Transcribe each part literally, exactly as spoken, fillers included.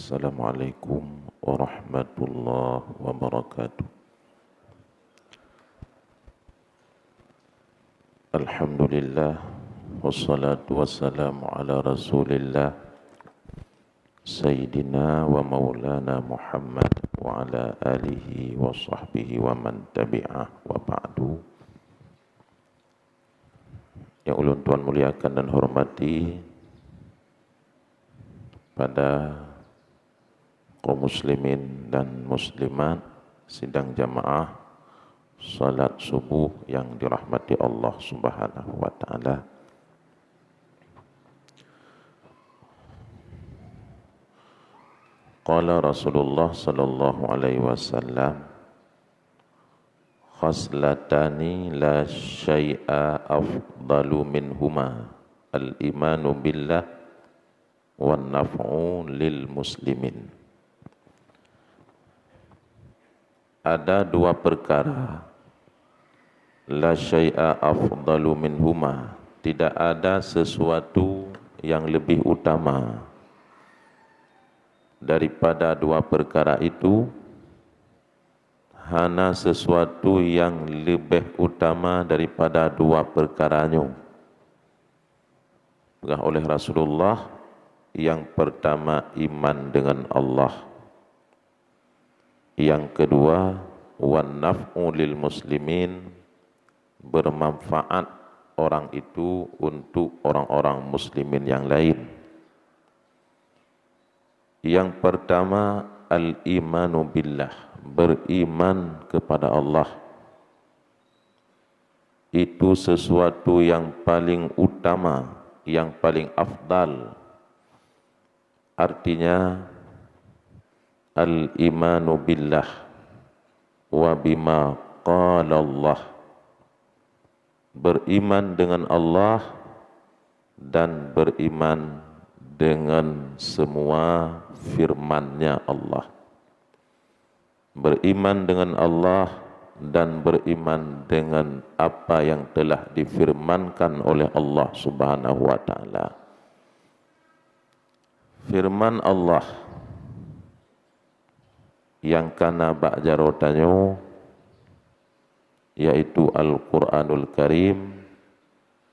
Assalamualaikum warahmatullahi wabarakatuh. Alhamdulillah, wassalatu wassalamu ala Rasulillah, Sayyidina wa Maulana Muhammad wa ala alihi wa sahbihi wa man tabi'ah, wa ba'du. Yang ulôn tuan muliakan dan hormati, pada kaum muslimin dan muslimat, sidang jamaah salat subuh yang dirahmati Allah Subhanahu wa Ta'ala. Qala Rasulullah sallallahu alaihi wasallam, "Khaslatani la syai'a afdalu minhuma, al-imanu billah wan naf'u lil muslimin." Ada dua perkara, la syai'a afdalu minhuma, tidak ada sesuatu yang lebih utama daripada dua perkara itu, hana sesuatu yang leubeh utama daripada dua peukara nyoe. Peugah oleh Rasulullah, yang pertama iman dengan Allah. Yang kedua, wan naf'u lil muslimin, bermanfaat orang itu untuk orang-orang muslimin yang lain. Yang pertama, al-imanu billah, beriman kepada Allah. Itu sesuatu yang paling utama, yang paling afdal. Artinya, al-imanu billah wa bima qala Allah. Beriman dengan Allah dan beriman dengan semua firman-Nya Allah. Beriman dengan Allah dan beriman dengan apa yang telah difirmankan oleh Allah Subhanahu wa Ta'ala. Firman Allah nyang kana bak jaroe tanyoe, yaitu Al-Quranul Karim,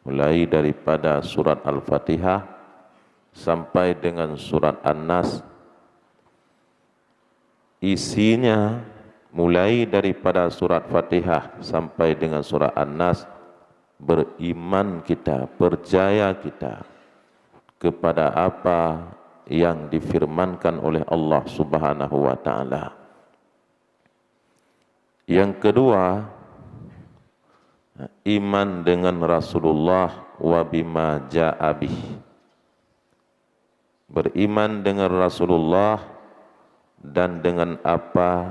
mulai daripada surat Al-Fatihah sampai dengan surat An-Nas. Isinya, mulai daripada surat Fatihah sampai dengan surat An-Nas, beriman kita, percaya kita kepada apa yang difirmankan oleh Allah Subhanahu wa Ta'ala. Yang kedua, iman dengan Rasulullah wa bima ja'a bih. Beriman dengan Rasulullah dan dengan apa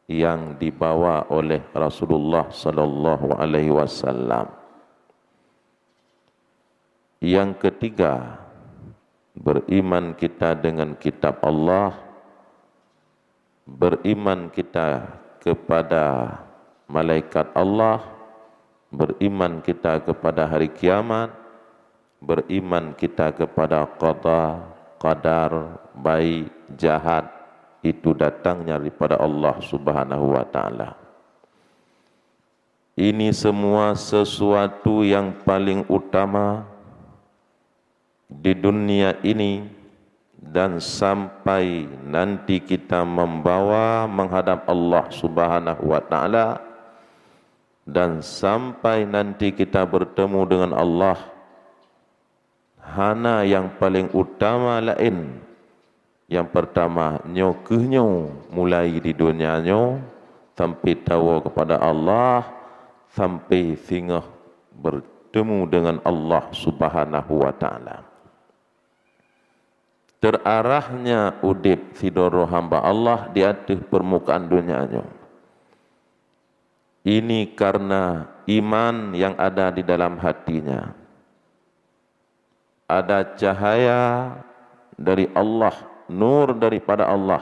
yang dibawa oleh Rasulullah sallallahu alaihi wasallam. Yang ketiga, beriman kita dengan kitab Allah, beriman kita kepada malaikat Allah, beriman kita kepada hari kiamat, beriman kita kepada qada, qadar, baik, jahat, itu datangnya daripada Allah Subhanahu wa Ta'ala. Ini semua sesuatu yang paling utama di dunia ini dan sampai nanti kita membawa menghadap Allah Subhanahu wa Ta'ala, dan sampai nanti kita bertemu dengan Allah, hana nyang paling utama laén. Nyang pertama, nyoe kheueh nyoe, mulai di donya nyoe sampai tawoe kepada Allah, sampai singoh bertemu dengan Allah Subhanahu wa Ta'ala. Terarahnya udép sidroe hamba Allah di ateueh permukaan donya nyoe. Ini karena iman yang ada di dalam hatinya. Ada cahaya dari Allah, nur daripada Allah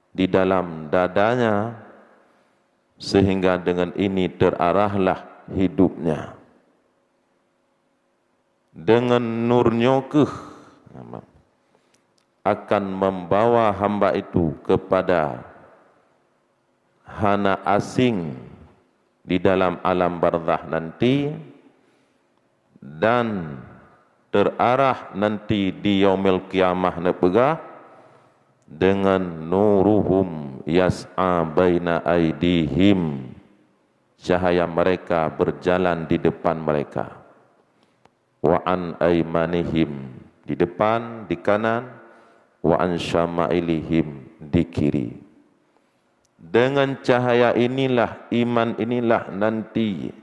di dalam dadanya, sehingga dengan ini terarahlah hidupnya. Dengan nur nyoe kheueh, akan membawa hamba itu kepada hana asing di dalam alam barzakh nanti, dan terarah nanti di Yaumil Qiyamah neupeugah, dengan nuruhum yas'a baina aidihim, cahaya mereka berjalan di depan mereka, wa an aimanihim, di depan, di kanan, wa an syama'ilihim, di kiri. Dengan cahaya inilah, iman inilah nanti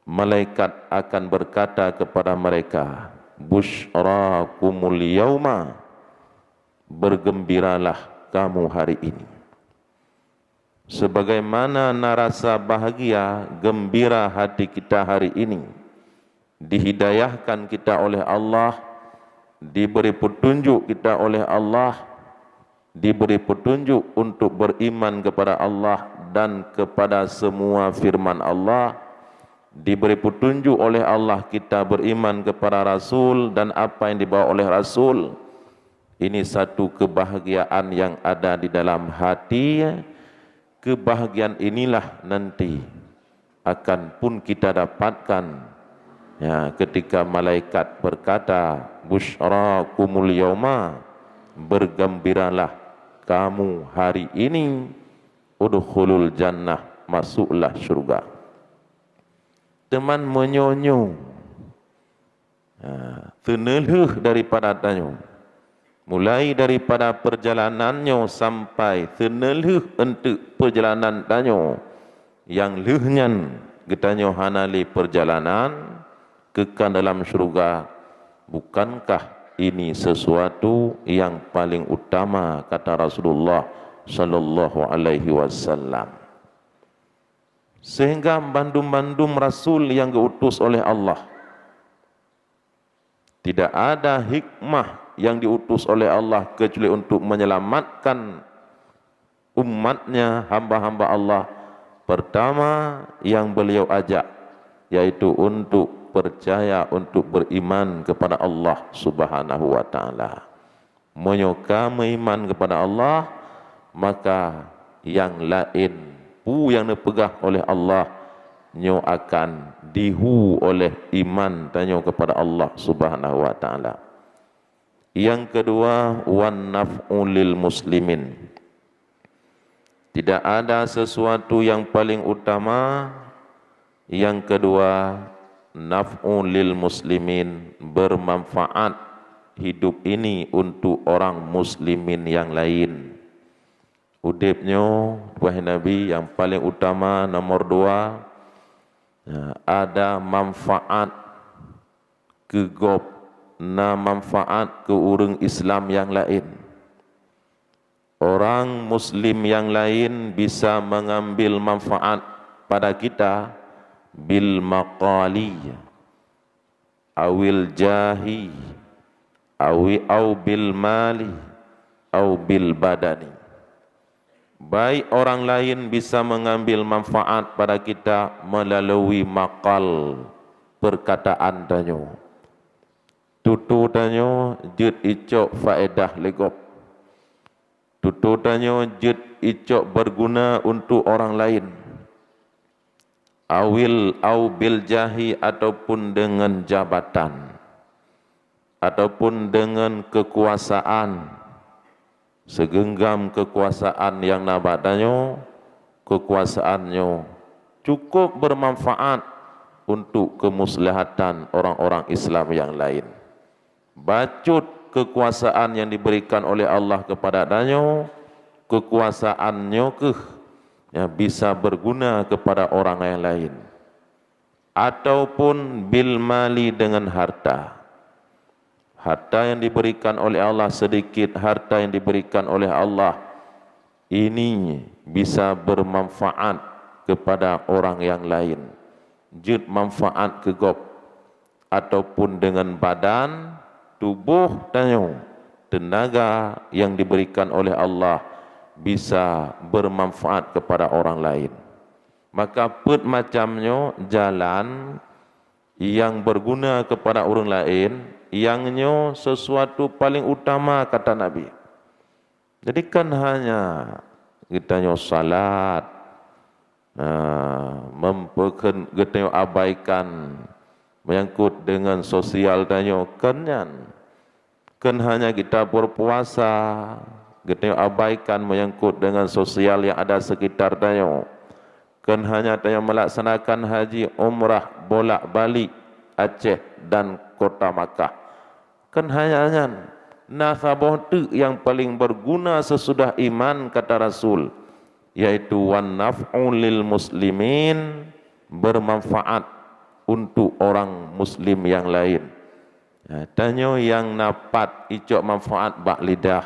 malaikat akan berkata kepada mereka, "Busyrakumul yauma, bergembiralah kamu hari ini." Sebagaimana na rasa bahagia, gembira hati kita hari ini, dihidayahkan kita oleh Allah, diberi petunjuk kita oleh Allah, diberi petunjuk untuk beriman kepada Allah dan kepada semua firman Allah, diberi petunjuk oleh Allah kita beriman kepada Rasul dan apa yang dibawa oleh Rasul. Ini satu kebahagiaan yang ada di dalam hati. Kebahagiaan inilah nanti akan pun kita dapatkan, ya, ketika malaikat berkata, "Busyrakumul yauma, bergembiralah kamu hari ini, udkhulul jannah, masuklah syurga." Teuma meunyoe nyoe, ha, seuneulheueh daripada tanyoe, mulai daripada perjalanan nyoe sampai seuneulheueh eunteuk perjalanan tanyoe, nyang lheueh nyan geutanyoe hana lé perjalanan, keukan dalam syeuruga, bukankah ini sesuatu yang paling utama, kata Rasulullah sallallahu alaihi wasallam. Sehingga bandum-bandum rasul nyang geu-utus oleh Allah, tidak ada hikmah yang diutus oleh Allah kecuali untuk menyelamatkan umat-Nya, hamba-hamba Allah. Pertama yang beliau ajak, yaitu untuk percaya, untuk beriman kepada Allah Subhanahu wa Ta'ala. Meunyoe ka meuiman keupada Allah, maka nyang laén peue nyang neupeugah oleh Allah nyoe akan dihu oleh iman tanyoe keupada Allah Subhanahu wa Ta'ala. Nyang keudua, wan naf'u lil muslimin. Tidak ada sesuatu yang paling utama. Yang kedua, naf'u lil muslimin, bermanfaat hidup ini untuk orang muslimin yang lain. Udeb nyoe, wahai Nabi, yang paling utama, nomor dua, ya, ada manfaat keu gob, na manfaat keu ureuëng Islam yang lain. Orang muslim yang lain bisa mengambil manfaat pada kita bil maqali, awil jahi, awi, au bil mali, au bil badani. Baik orang lain bisa mengambil manfaat pada kita melalui maqal, perkataan tanyoe. Tutoe tanyoe jeuet icok faedah lé gob. Tutoe tanyoe jeuet icok berguna untuk orang lain. Awil, au bil jahi, ataupun dengan jabatan, ataupun dengan kekuasaan. Segenggam kekuasaan nyang na bak tanyoe, kekuasaan nyoe cukup bermanfaat untuk kemuslahatan orang-orang Islam yang lain. Bacut kekuasaan yang diberikan oleh Allah kepada tanyoe, kekuasaan nyoe keuh yang bisa berguna kepada orang yang lain. Ataupun bil mali, dengan harta. Harta yang diberikan oleh Allah sedikit, harta yang diberikan oleh Allah ini bisa bermanfaat kepada orang yang lain. Jeuet manfaat keu gob. Ataupun dengan badan, tuboh tanyoe, tenaga yang diberikan oleh Allah bisa bermanfaat kepada orang lain. Maka peuet macam nyoe jalan nyang beuguna keupada ureuëng laén, nyang nyoe sisuatu paleng utama kata Nabi. Jadi, kon hanya geutanyoe salat, ah, mempeukheun geutanyoe abaikan menyangkut deungon sosial tanyoe, kon nyan. Kon hanya kita berpuasa, geutanyoe abaikan menyangkut deungon sosial nyang ada sekitar tanyoe. Kon hanya tanyoe melaksanakan haji umrah bolak-balik Aceh dan kota Makkah. Kon hanya nyan, na saboh teuk nyang paleng beuguna sesudah iman, kata Rasul, yaitu wan naf'u lil muslimin, bermanfaat untuk orang muslim yang lain. Ha, tanyoe nyang na pat icok manfaat bak lidah,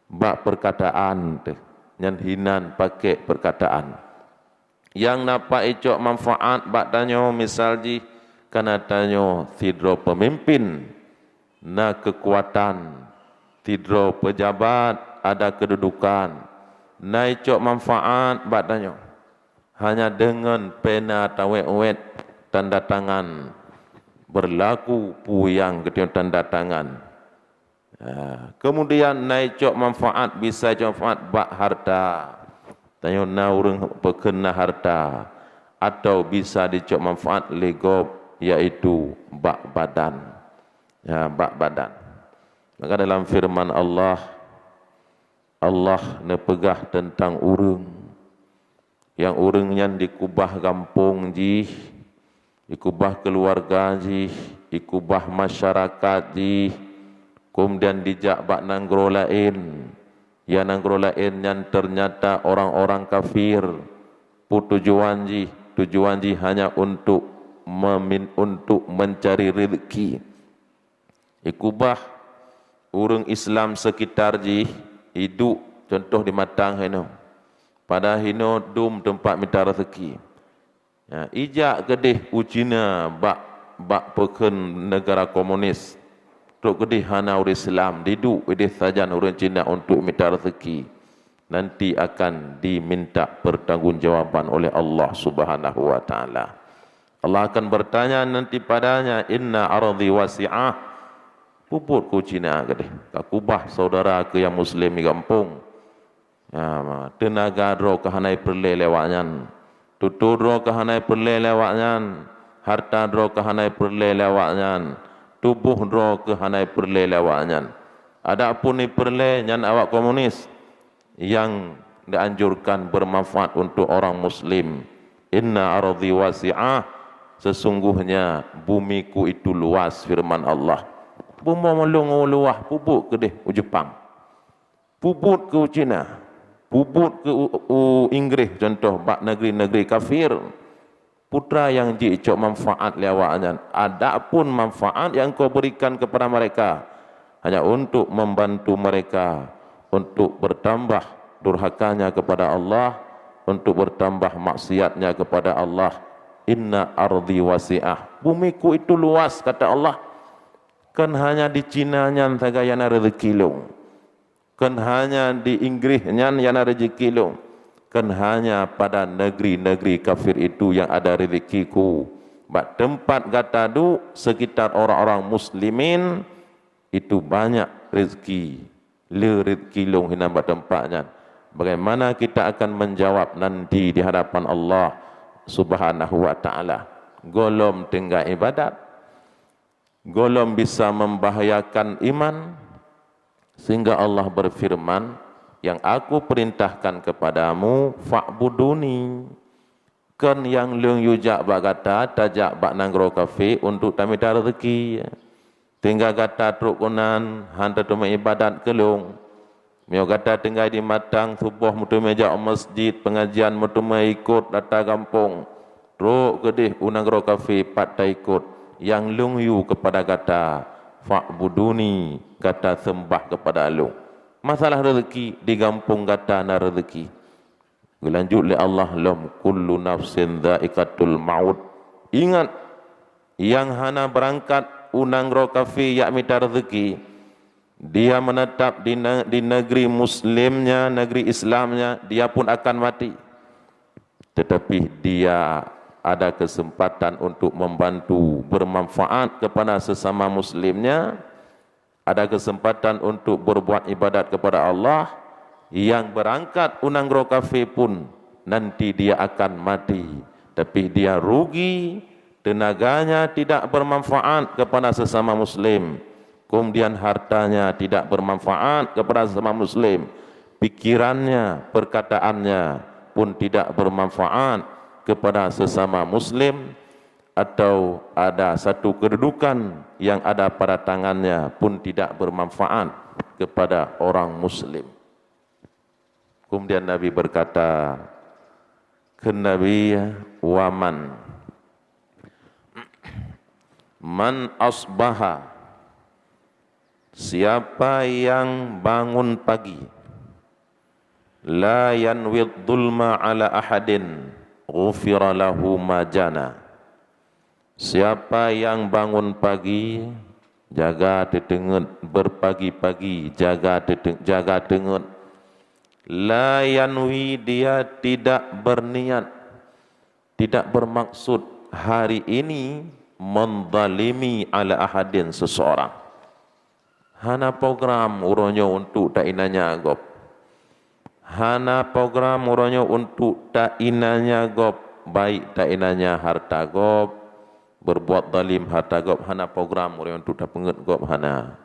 bak perkataan teuh, nyan hinan pakai perkataan. Nyang na pat icok manfaat bak tanyoe, misal jih kana tanyoe sidroe pemimpin, na kekuatan, sidroe pejabat, ada kedudukan, na icok manfaat bak tanyoe. Hanya deungon pena tawet-wet tanda tangan, berlaku peue nyang geutanyoe tanda tangan. Ah, kemudian na icok manfaat, bisa icok manfaat bak harta. Tanyoe na ureuëng peukheun na harta, atau bisa dicok manfaat lé gob, yaitu bak badan. Ya, bak badan. Maka dalam firman Allah, Allah neupeugah teuntang ureuëng, nyang ureuëng nyan dikubah gampông jih, dikubah keuluwarga jih, dikubah masyarakat jih, keumudian jijak bak nanggroe laén. Ya, nanggroe laén nyan teunyata orang-orang kafir. Peue tujuan jih? Tujuan jih hanya untuk memin-, untuk mencari rezeki. Ikubah ureuëng Islam sekitar jih iduek, contoh di Matang hinoe. Pada hinoe dum teumpat mita rezeki. Ya, ijak keudeh u Cina bak, bak peukheun negara komunis. Trok keudeh hana ureuëng Islam, diduek ideh sajan ureuëng Cina untuk mita rezeki. Nanti akan diminta pertanggungjawaban oleh Allah Subhanahu wa Taala. Allah akan bertanya nanti padanya, "Inna ardi wasi'ah." Peubuet keu Cina keudeh, ka kubah saudara keu nyang muslim di gampông. Ya, teunaga droe ka hana ipeureulée lé awaknyan. Tutoe droe ka hana ipeureulée lé awaknyan. Harta droe ka hana ipeureulée lé awaknyan. Tuboh droe ka hana ipeureulée lé awaknyan. Adapun ipeureulée nyan awak komunis. Nyang dianjurkan bermanfaat untuk orang muslim. "Inna ardi wasi'ah," sesungguhnya bumiku itu luas, firman Allah. Bumoe lôn luwah, peubuet keudeh u Jepang, peubuet keu u Cina, peubuet keu u, u Inggréh, contoh bak negeri-negeri kafir. Peue nyang jicok manfaat lé awaknyan, adapun manfaat nyang Engkau berikan kepada mereka hanya untuk membantu mereka untuk bertambah durhakanya kepada Allah, untuk bertambah maksiatnya kepada Allah. "Inna ardi wasi'ah." Bumiku itu luas, kata Allah. Kon hanya di Cina nyan sagai nyang na rezeki lôn. Kon hanya di Inggréh nyan nyang na rezeki lôn. Kon hanya pada negeri-negeri kafir itu nyang ada rezekiku. Bak teumpat gata duek, sekitar orang-orang muslimin, itu banyak rezeki. Le rezeki lôn hinan bak teumpat nyan. Bagaimana kita akan menjawab nanti di hadapan Allah Subhanahu wa Taala? Gohlom tinggai ibadat. Gohlom bisa membahayakan iman, sehingga Allah berfirman, "Yang Aku perintahkan kepadamu, fa'buduni." Kon nyang Lôn yue jak bak gata, tajak bak nanggroe kafé untuk tamita rezeki. Sehingga gata trok keunan, han tateumé ibadat keu Lôn. Meunyoe gata tinggai di Matang, suboh meuteumé jak u masjid, pengajian meuteumé ikot, gata gampông, trok keudeh u nanggroe kafé pat taikot, nyang Lôn yue keupada gata, "Fa'buduni," gata seumbah keupada Lôn. Masalah rezeki, di gampông gata na rezeki. Geulanjut lé Allah lom, "Kullu nafsin dha'iqatul maut." Ingat, nyang hana beurangkat u nanggroe kafé jak mita rezeki, dia menetap di ne-, di negeri muslimnya, negeri Islamnya, dia pun akan mati. Tetapi dia ada kesempatan untuk membantu, bermanfaat kepada sesama muslimnya, ada kesempatan untuk berbuat ibadat kepada Allah, yang berangkat u nanggroe kafé pun nanti dia akan mati, tapi dia rugi, tenaganya tidak bermanfaat kepada sesama muslim, kemudian hartanya tidak bermanfaat kepada sesama muslim, pikirannya, perkataannya pun tidak bermanfaat kepada sesama muslim, atau ada satu kedudukan yang ada pada tangannya pun tidak bermanfaat kepada orang muslim. Kemudian Nabi berkata, kheun Nabi, "Waman, man asbaha, siapa yang bangun pagi, la yanwi dhulma ala ahadin, ghufira lahu ma jana." Siapa yang bangun pagi, jaga teuteungeut, berpagi-pagi, jaga teute-, jaga teungeut. La yanwi, dia tidak berniat, tidak bermaksud hari ini menzalimi ala ahadin, seseorang. Hana program uroe nyoe untuk tainanya gob. Hana program uroe nyoe untuk tainanya gob, baik tainanya harta gob, berbuat zalim harta gob, hana program uroe nyoe untuk tapeungeut gob, hana.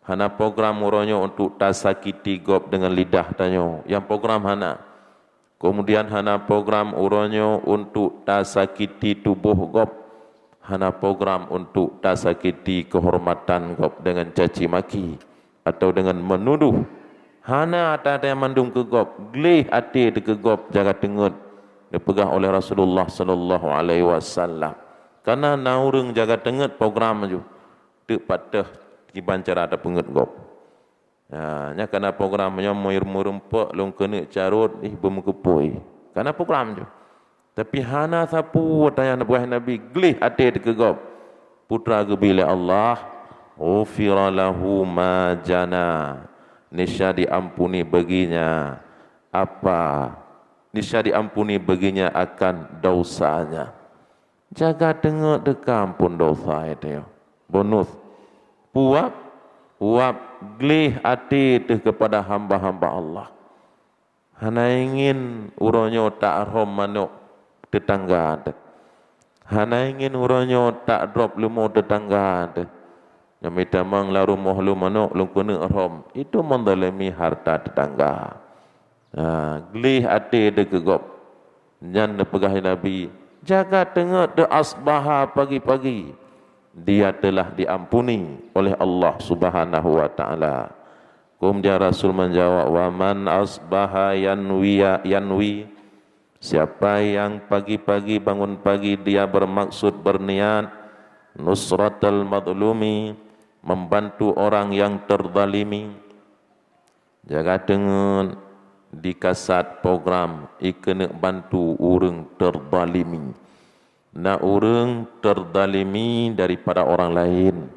Hana program uroe nyoe untuk tasakiti gob dengan lidah tanyoe. Nyang program hana. Kemudian hana program uroe nyoe untuk tasakiti tuboh gob, hana program untuk tasakiti kehormatan gob dengan caci maki atau dengan menuduh. Hana ata-ata nyang mandum keu gob, gleh até teuh keu gob, jaga teungeut, neupeugah oleh Rasulullah sallallahu alaihi wasallam. Karena na ureuëng jaga teungeut program ju, teuk patéh kiban cara tapeungeut gob. Ha, nyan kana program nyoe meureumpok lôn keuneuk carot ih beumeukeupôi. Kana program ju. Tapi hana sapeue tanyong buah Nabi gleh até teuh keu gob. Putra geubi lé Allah, ghufira lahu ma jana. Nisya diampuni baginya apa? Nisya diampuni baginya akan dosanya. Jaga teungeut teuka ampun dosa itu. Bonus. Puap, puap gleh até teuh kepada hamba-hamba Allah. Hana ingin uroe nyoe tak rhom manok tetangga teuh. Hana ingin uroe nyoe tak drop leumo tetangga teuh. Nyang mita mang lam rumoh lôn manok lôn keuneuk rhom. Itu menzalimi harta tetangga. Ha, gleh até teuh keu gob. Nyan neupeugah lé Nabi, jaga teungeut teuh asbaha pagi-pagi, dia telah diampuni oleh Allah Subhanahu wa Ta'ala. Kemudian Rasul menjawab, "Wa man asbaha yanwi, yanwi, siapa yang pagi-pagi bangun pagi dia bermaksud berniat nusratal mazlumi, membantu orang yang terzalimi." Jaga teungeut, di Kasat program i keuneuk bantu ureuëng teuzalimi. Na ureuëng teuzalimi daripada orang laén.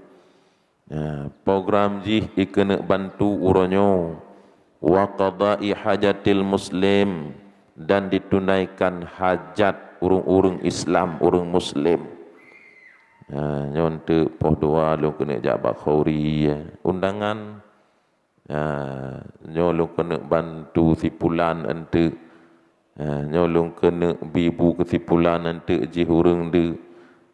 Ya, program jih i keuneuk bantu uroe nyoe, wa qada'i hajatil muslim, dan ditunaikan hajat ureuëng-ureuëng Islam, ureuëng Muslim. Ya, nyoe teuk poh dua lôn keuneuk jak bak khauri, ya. Undangan, ya, nyoe lôn keuneuk bantu si pulan enteuk. Ya, nyoe lôn keuneuk bi bu keu si pulan enteuk jih ureuëng deuk.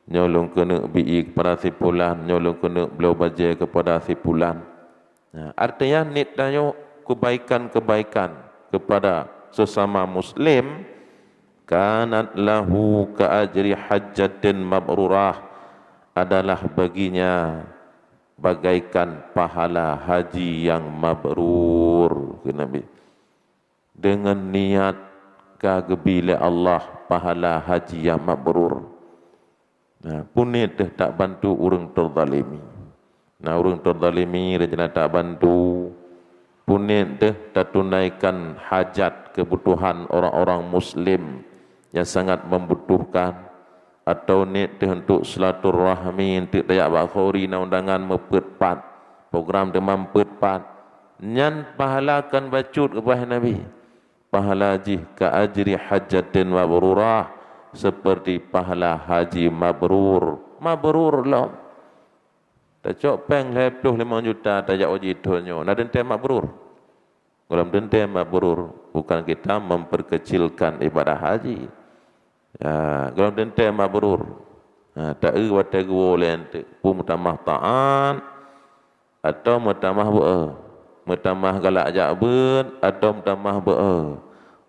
Nyoe lôn keuneuk bi ié keupada si pulan, nyoe lôn keuneuk bloe bajée keupada si pulan. Ya, artinya niet tanyoe kebaikan-kebaikan kepada sesama muslim, kanat lahu ka ajri hajjatin mabrurah, adalah baginya bagaikan pahala haji yang mabrur, kheun Nabi. Deungon niat ka geubi lé Allah pahala haji nyang mabrur. Nah, peue niet teuh tabantu ureuëng teuzalimi. Nah, ureuëng teuzalimi rencana tabantu. Peue niet teuh tatunaikan hajat keubutuhan orang-orang muslim nyang sangat membutuhkan. Atau niet teuh untuk silaturahmi, untuk tajak bak khauri na undangan meupeuet pat, program teuma meupeuet pat. Nyan pahala kon bacut, kheun Nabi. Pahala jih ka ajri hajjatin mabrurah, seperti pahala haji mabrur. Mabrur lom. Tacok péng lhèe ploh limong juta tajak uji thôn nyoe, na teuntèe mabrur? Gohlom teuntèe mabrur, bukan kita memperkecilkan ibadah haji. Ya, gohlom teuntèe mabrur. Ha, ta-eu watèe geuwoe lé eunteuk, peue meutamah taat, atau meutamah beu-e. Meutamah galak jak beuet, atau meutamah beu-e.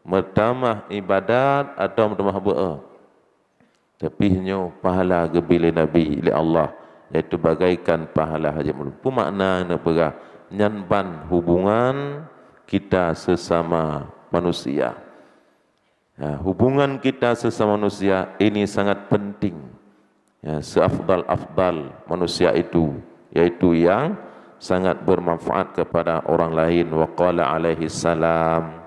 Meutamah ibadat, atau meutamah beu-e. Tapi nyoe pahala geubri lé Nabi, lé Allah, yaitu bagaikan pahala haji mabrur. Peue makna neupeugah? Nyan ban hubungan kita sesama manusia. Ya, hubungan kita sesama manusia ini sangat penting. Ya, seafdal-afdal manusia itu, yaitu yang sangat bermanfaat kepada orang lain. Wa qala alaihi salam,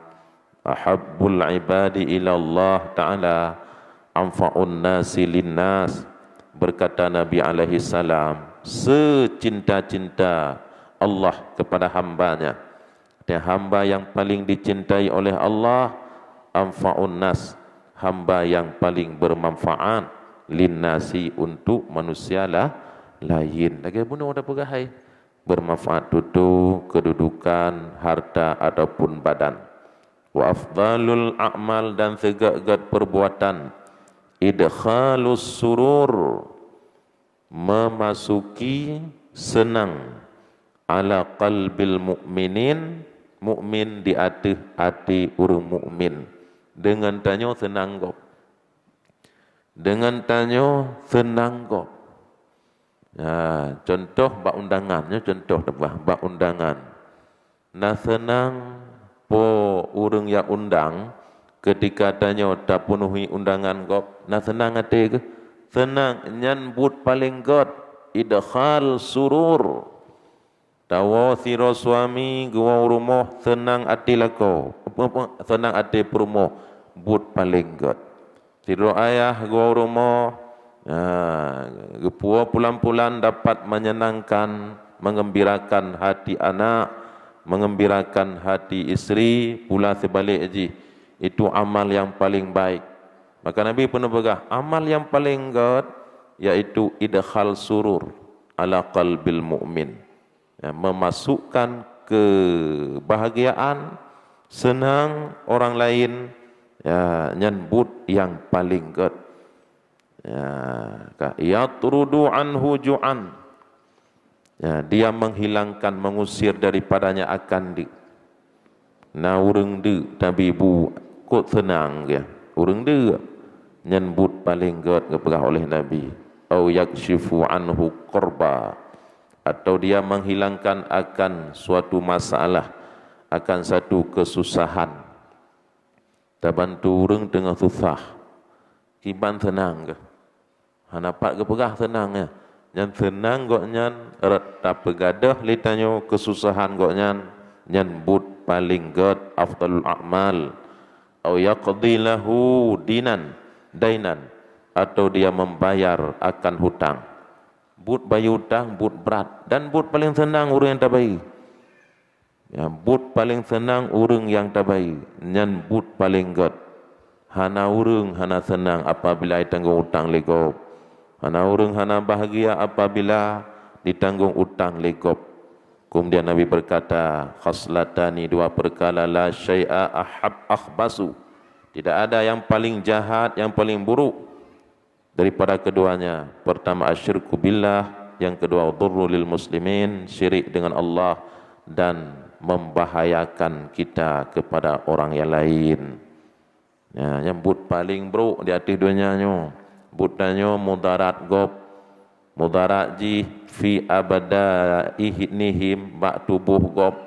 "Ahabbul ibadi ilallah ta'ala anfa'un nasi linnas." Berkata Nabi alaihi salam, "Secinta-cinta Allah kepada hambanya, dan hamba yang paling dicintai oleh Allah, anfa'un nas, hamba yang paling bermanfaat, linnasi, untuk manusia lah, lain." Lagèe bunoe tapeugah hai. Bermanfaat tutoe, kedudukan, harta ataupun badan. Wa afdalul a'mal, dan seugét-gét perbuatan, idkhalus surur, memasuki seunang, ala qalbil mu'minin, mukmin di ateueh até ureuëng mukmin. Deungon tanyoe seunang gob. Deungon tanyoe seunang gob. Ya, contoh bak undangan, nyoe contoh teubah bak undangan. Na seunang po ureuëng nyang undang keutika tanyoe tapeunuhi undangan gob, na seunang até geuh. Seunang, nyan buet paleng gét, idkhal surur. Tawoe sidroe suami geuwoe u rumoh, seunang até lakoe, seunang até peurumoh, buet paleng gét. Sidroe ayah geuwoe u rumoh, ha, geupuwoe pulan-pulan dapat menyenangkan, mengembirakan hati anak, mengembirakan hati istri, pula sebaliknya jih, itu amal yang paling baik. Maka Nabi peuneuk peugah, amal yang paleng gét, yaitu idkhal surur ala qalbil mu'min. Ya, memasukkan kebahagiaan, seunang orang lain, ya, nyan buet nyang paleng gét. Ya, ka, yatrudu anhu ju'an. Ya, dia menghilangkan, mengusir daripadanya akan deuk. Na ureuëng deuk tabi bu, kok seunang geuh. Ureuëng deuk, nyan buet paleng gét geupeugah oleh Nabi. Au yaksyifu anhu kurba, atau dia menghilangkan akan suatu masalah, akan satu kesusahan. Tabantu ureuëng teungoh susah, kiban seunang geuh. Hana pat geupeugah seunang nyan. Nyan seunang gobnyan rot tapeugadôh lé tanyoe keususahan gobnyan, nyan buet paleng gét, afdalul a'mal. Au yaqdi lahu dinan, dainan, atau dia membayar akan hutang. Buet bayeue utang buet brat dan buet paleng seunang ureuëng nyang tabayeue. Ya, buet paleng seunang ureuëng nyang tabayeue, nyan buet paleng gét. Hana ureuëng hana seunang apabila jitanggong utang lé gob. Hana ureuëng hana bahgia apabila jitanggong utang lé gob. Kemudian Nabi berkata, khaslatani, dua perkara, la syai'a ahab akhbasu. Tidak ada yang paling jahat, yang paling buruk daripada keduanya. Pertama, asyirku billah, yang kedua, dhurru lil muslimin, syirik dengan Allah, dan membahayakan kita kepada orang yang lain. Ya, nyang buet paleng brok di ateueh donya nyoe. Buet tanyoe mudarat gob. Mudarat jih fi abdaihim, bak tuboh gob.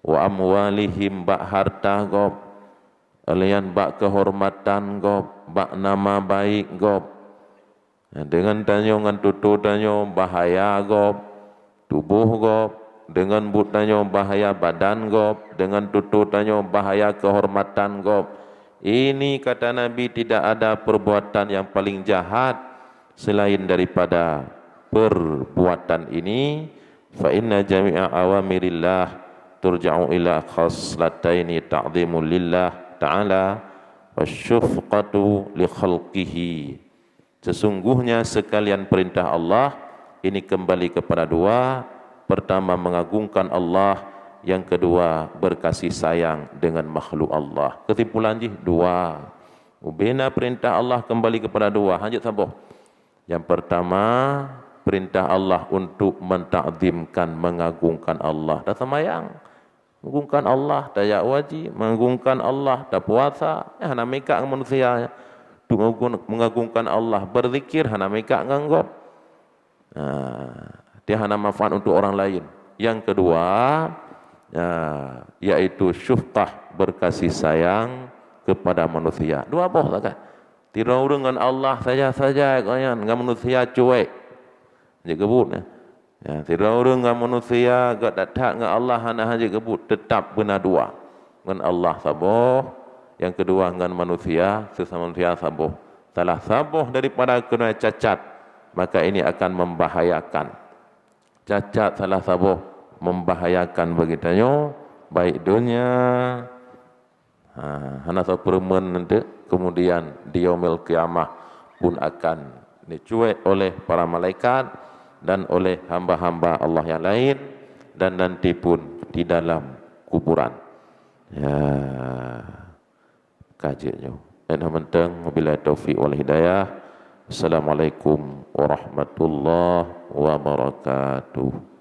Wa amwalihim, bak harta gob. Laén bak keuhormatan gob, bak nama baik gob. Deungon tanyoe ngon tutoe tanyoe bahaya gob, tuboh gob, deungon buet tanyoe bahaya badan gob, deungon tutoe tanyoe bahaya keuhormatan gob. Ini kata Nabi, tidak ada perbuatan yang paling jahat selain daripada perbuatan ini. Fa inna jami'a awamirillah turja'u ila khaslataini, ta'dhimu lillah ta'ala Wasyufqatu li khalqihi. Sesungguhnya sekalian perintah Allah ini kembali kepada dua. Pertama, mengagungkan Allah. Yang kedua, berkasih sayang dengan makhluk Allah. Kesimpulan jih, dua. Ubena perintah Allah kembali kepada dua. Hanjeuet saboh. Yang pertama, perintah Allah untuk mentakzimkan, mengagungkan Allah. Tasemayang, mengagungkan Allah, tajak haji, mengagungkan Allah, tapuasa, eh, hana meukat ngon manusia. Untuk mengagung-, mengagungkan Allah, berzikir, hana meukat ngon gob. Nah, dia hana manfaat untuk orang lain. Yang kedua, ya, yaitu syufqah, berkasih sayang kepada manusia. Dua boh sagai. Sidroe ureuëng ngon Allah saja-saja, ngon manusia cuek. Jeuet keubuet, ya. Ya, sidroe ureuëng ngon manusia, gét that-that ngon Allah hana hajat keubuet, teutap beuna dua. Ngon Allah saboh, nyang keudua ngon manusia, sesama manusia saboh. Salah saboh daripada keduanya cacat, maka ini akan membahayakan. Cacat salah saboh membahayakan bagi tanyoe, baik donya, ha, hana sapeue peurumeuen nanti, kemudian di Yaumil Qiyamah pun akan dicuek oleh para malaikat dan oleh hamba-hamba Allah yang lain, dan nanti pun di dalam kuburan. Ya, ka jeuet nyoe. Nyang mantong, wabillahi taufiq wal hidayah. Assalamualaikum warahmatullahi wabarakatuh.